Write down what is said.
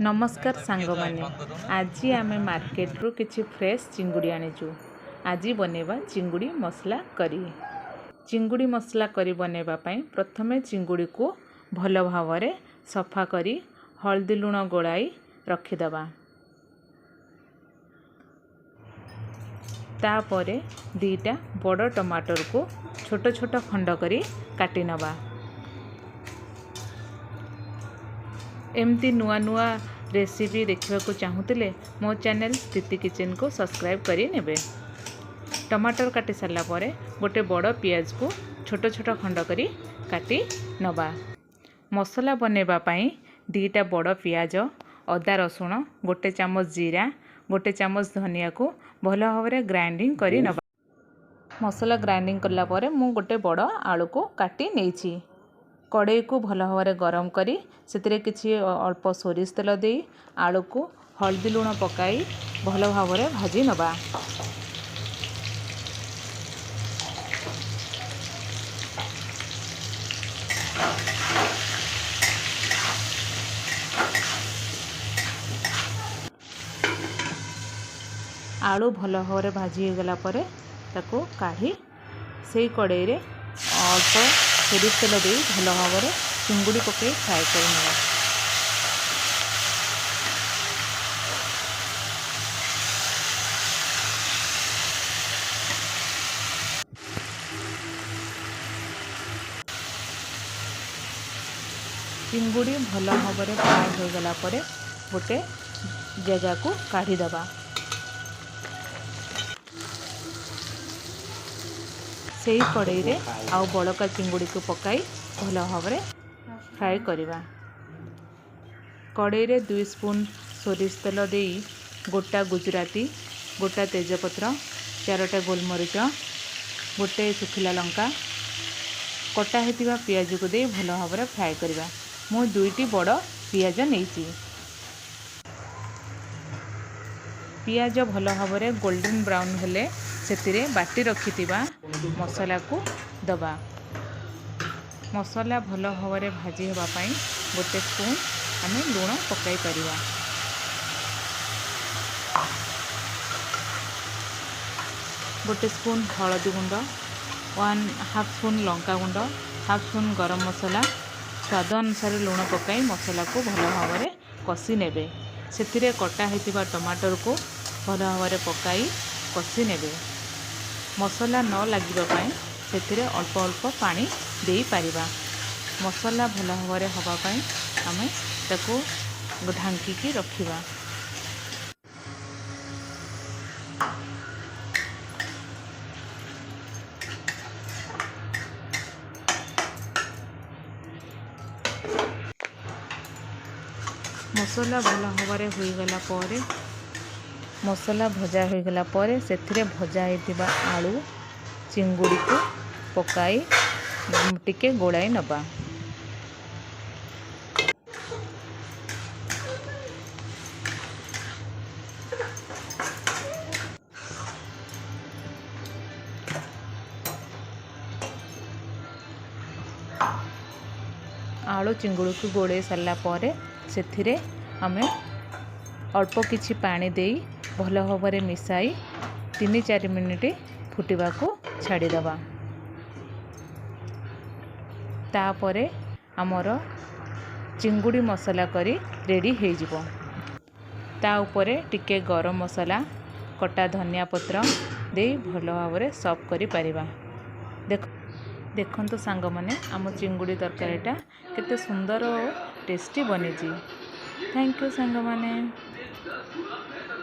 ନମସ୍କାର ସାଙ୍ଗମାନେ, ଆଜି ଆମେ ମାର୍କେଟରୁ କିଛି ଫ୍ରେଶ୍ ଚିଙ୍ଗୁଡ଼ି ଆଣିଛୁ। ଆଜି ବନେଇବା ଚିଙ୍ଗୁଡ଼ି ମସଲା କରି। ଚିଙ୍ଗୁଡ଼ି ମସଲା କରି ବନେଇବା ପାଇଁ ପ୍ରଥମେ ଚିଙ୍ଗୁଡ଼ିକୁ ଭଲ ଭାବରେ ସଫା କରି ହଳଦୀ ଲୁଣ ଗୋଳାଇ ରଖିଦେବା। ତାପରେ 2ଟା ବଡ଼ ଟମାଟରକୁ ଛୋଟ ଛୋଟ ଖଣ୍ଡ କରି କାଟି ନେବା। ଏମିତି ନୂଆ ନୂଆ ରେସିପି ଦେଖିବାକୁ ଚାହୁଁଥିଲେ ମୋ ଚ୍ୟାନେଲ୍ ସ୍ଥିତି କିଚେନ୍କୁ ସବସ୍କ୍ରାଇବ୍ କରି ନେବେ। ଟମାଟର କାଟି ସାରିଲା ପରେ ଗୋଟେ ବଡ଼ ପିଆଜକୁ ଛୋଟ ଛୋଟ ଖଣ୍ଡ କରି କାଟି ନେବା। ମସଲା ବନେଇବା ପାଇଁ 2ଟା ବଡ଼ ପିଆଜ, ଅଦା ରସୁଣ, 1 ଚାମଚ ଜିରା, 1 ଚାମଚ ଧନିଆକୁ ଭଲ ଭାବରେ ଗ୍ରାଇଣ୍ଡିଙ୍ଗ କରି ନେବା। ମସଲା ଗ୍ରାଇଣ୍ଡିଙ୍ଗ କଲା ପରେ ମୁଁ ଗୋଟେ ବଡ଼ ଆଳୁକୁ କାଟି ନେଇଛି। କଡ଼େଇକୁ ଭଲ ଭାବରେ ଗରମ କରି ସେଥିରେ କିଛି ଅଳ୍ପ ସୋରିଷ ତେଲ ଦେଇ ଆଳୁକୁ ହଳଦୀ ଲୁଣ ପକାଇ ଭଲ ଭାବରେ ଭାଜି ନେବା। ଆଳୁ ଭଲ ଭାବରେ ଭାଜି ହୋଇଗଲା ପରେ ତାକୁ କାଢ଼ି ସେଇ କଡ଼େଇରେ ଅଳ୍ପ ସୋରିଷ ତେଲ ଦେଇ ଭଲ ଭାବରେ ଚିଙ୍ଗୁଡ଼ି ପକାଇ ଫ୍ରାଏ କରିନେବା। ଚିଙ୍ଗୁଡ଼ି ଭଲ ଭାବରେ ଫ୍ରାଏ ହୋଇଗଲା ପରେ ଗୋଟେ ଜାଗାକୁ କାଢ଼ିଦେବା। ସେଇ କଡ଼େଇରେ ଆଉ ବଳକା ଚିଙ୍ଗୁଡ଼ିକୁ ପକାଇ ଭଲ ଭାବରେ ଫ୍ରାଏ କରିବା। କଡ଼େଇରେ 2 ସ୍ପୁନ୍ ସୋରିଷ ତେଲ ଦେଇ ଗୋଟା ଗୁଜୁରାତି, ଗୋଟା ତେଜପତ୍ର, 4ଟା ଗୋଲମରିଚ, ଗୋଟେ ଶୁଖିଲା ଲଙ୍କା, କଟା ହୋଇଥିବା ପିଆଜକୁ ଦେଇ ଭଲ ଭାବରେ ଫ୍ରାଏ କରିବା। ମୁଁ 2ଟି ବଡ଼ ପିଆଜ ନେଇଛି। ପିଆଜ ଭଲ ଭାବରେ ଗୋଲ୍ଡେନ୍ ବ୍ରାଉନ୍ ହେଲେ ସେଥିରେ ବାଟି ରଖିଥିବା ମସଲାକୁ ଦେବା। ମସଲା ଭଲ ଭାବରେ ଭାଜି ହେବା ପାଇଁ 1 ସ୍ପୁନ୍ ଆମେ ଲୁଣ ପକାଇ ପାରିବା। 1 ସ୍ପୁନ୍ ହଳଦୀ ଗୁଣ୍ଡ, 1/2 ସ୍ପୁନ୍ ଲଙ୍କା ଗୁଣ୍ଡ, 1/2 ସ୍ପୁନ୍ ଗରମ ମସଲା, ସ୍ୱାଦ ଅନୁସାରେ ଲୁଣ ପକାଇ ମସଲାକୁ ଭଲ ଭାବରେ କଷି ନେବେ। ସେଥିରେ କଟା ହୋଇଥିବା ଟମାଟରକୁ ଭଲ ଭାବରେ ପକାଇ କଷି ନେବେ। ମସଲା ନ ଲାଗିବା ପାଇଁ ସେଥିରେ ଅଳ୍ପ ଅଳ୍ପ ପାଣି ଦେଇପାରିବା। ମସଲା ଭଲ ଭାବରେ ହେବା ପାଇଁ ଆମେ ତାକୁ ଢାଙ୍କିକି ରଖିବା। ମସଲା ଭଲ ଭାବରେ ହୋଇଗଲା ପରେ, ମସଲା ଭଜା ହୋଇଗଲା ପରେ ସେଥିରେ ଭଜା ହୋଇଥିବା ଆଳୁ ଚିଙ୍ଗୁଡ଼ିକୁ ପକାଇ ଟିକେ ଗୋଳାଇ ନେବା। ଆଳୁ ଚିଙ୍ଗୁଡ଼ିକୁ ଗୋଳେଇ ସାରିଲା ପରେ ସେଥିରେ ଆମେ ଅଳ୍ପ କିଛି ପାଣି ଦେଇ ଭଲ ଭାବରେ ମିଶାଇ 3-4 ମିନିଟ୍ ଫୁଟିବାକୁ ଛାଡ଼ିଦେବା। ତାପରେ ଆମର ଚିଙ୍ଗୁଡ଼ି ମସଲା କରି ରେଡ଼ି ହେଇଯିବ। ତା ଉପରେ ଟିକେ ଗରମ ମସଲା, କଟା ଧନିଆ ପତ୍ର ଦେଇ ଭଲ ଭାବରେ ସର୍ଭ କରିପାରିବା। ଦେଖନ୍ତୁ ସାଙ୍ଗମାନେ, ଆମ ଚିଙ୍ଗୁଡ଼ି ତରକାରୀଟା କେତେ ସୁନ୍ଦର ଓ ଟେଷ୍ଟି ବନିଛି। Thank you ସାଙ୍ଗମାନେ।